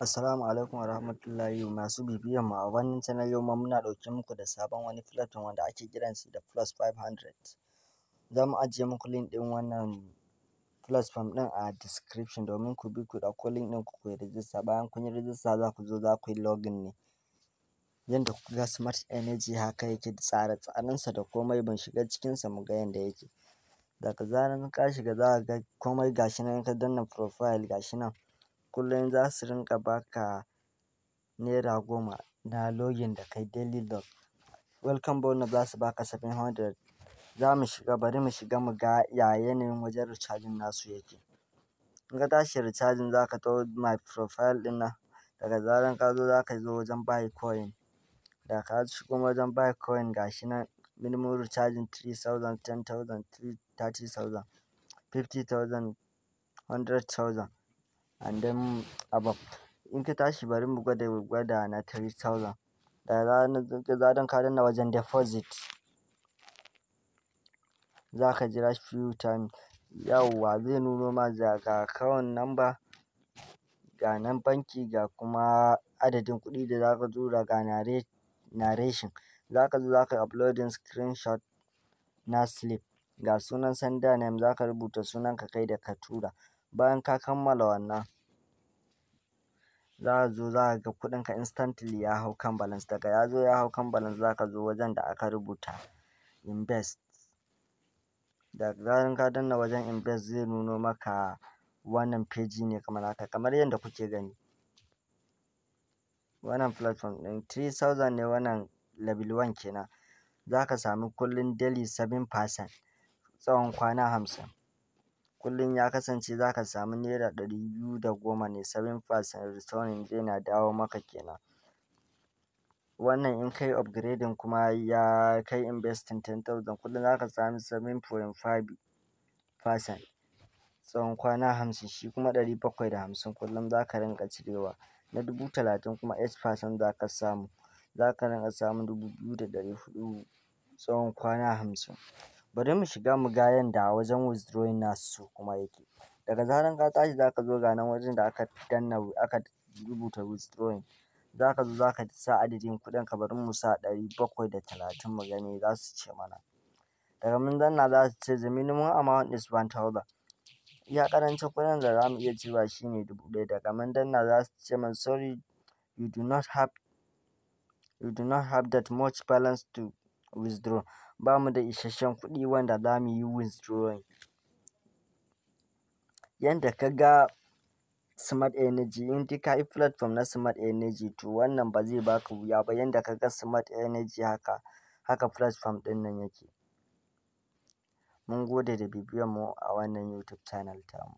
Assalamu alaikum warahmatullahi. Masu bibiyan mu a wannan channel, yau ma muna ɗauke muku da sabon wani platform wanda ake kiran shi da Plus 500. Za mu ajiye muku link ɗin wannan platform ɗin a description domin ku bi ku ɗauko link ɗin ku yi register. Bayan kun yi register, za ku zo za ku yi login ne. Yanda kuka ga Smart Energy, haka yake da tsare-tsarensa da komai. Ban shiga cikinsa mu ga yanda yake. Daga zarar ka shiga, za ka ga komai gashi nan. In ka danna profile, gashi nan, kullum za su rinƙa baka ₦10 na login da kai, daily log. Welcome bonus za su baka 700. Za mu shiga, bari mu shiga mu ga ya yanayin wajen recharging nasu yake. In ka tashi recharging, za ka taho my profile ɗin nan. Daga zarar ka zo, za ka zo wajen buy coin. Da ka shigo wajen buy coin, gashi nan, minimum recharging 3000, 10,000, 30,000, 50,000, 100,000 and then above. In ka tashi, bari mu gwada na 3000. Da zarar ka danna wajen deposit, za ka jira few time. Yauwa, zai nuno ma ga account number, ga nan banki, ga kuma adadin kuɗi da za ka tura, ga narration. Za ka zo za ka yi uploading screenshot na slip, ga sunan sender name, za ka rubuta sunanka kai da ka tura. Bayan ka kammala wannan, za ka zo za ka ga kuɗinka instantly ya hau kan balance. Daga ya zo ya hau kan balance, za ka zo wajen da aka rubuta invest. Da zarar ka danna wajen invest, zai nuno maka wannan page ne kamar haka, kamar yadda kuke gani. Wannan platform ɗin 3000 ne, wannan level 1 kenan. Za ka sami kullum daily 7% tsawon kwana 50. Kullum ya kasance za ka samu ₦210 ne, 7% returning zai na dawo maka kenan. Wannan in kai upgrading kuma ya kai investing 10,000, kullum za ka sami 7.5% tsawon kwana 50, shi kuma 750 kullum za ka rinƙa cirewa. Na 30,000 kuma 8% za ka samu, za ka rinƙa samun 2,400 tsawon kwana 50. Bari mu shiga mu ga yanda wajen withdrawing nasu kuma yake. Daga zaran ka tashi, za ka zo ga nan wajen da aka danna aka rubuta withdrawing. Za ka zo za ka sa adadin kuɗin ka. Bari mu sa 730 mu gani za su ce mana. Daga mun danna, za su ce the minimum amount is 1000. Iya ƙarancin kuɗin da za mu iya cirewa shine 1000. Daga mun danna, za su ce mana, "Sorry, you do not have that much balance to withdraw." Ba mu da isasshen kuɗi wanda za mu yi withdrawing. Yanda ka ga Smart Energy, in dai ka yi platform na Smart Energy, to wannan ba zai baka wuya ba. Yanda ka ga Smart Energy, haka haka platform ɗin nan yake. Mun gode da bibiyan mu a wannan YouTube channel tamu.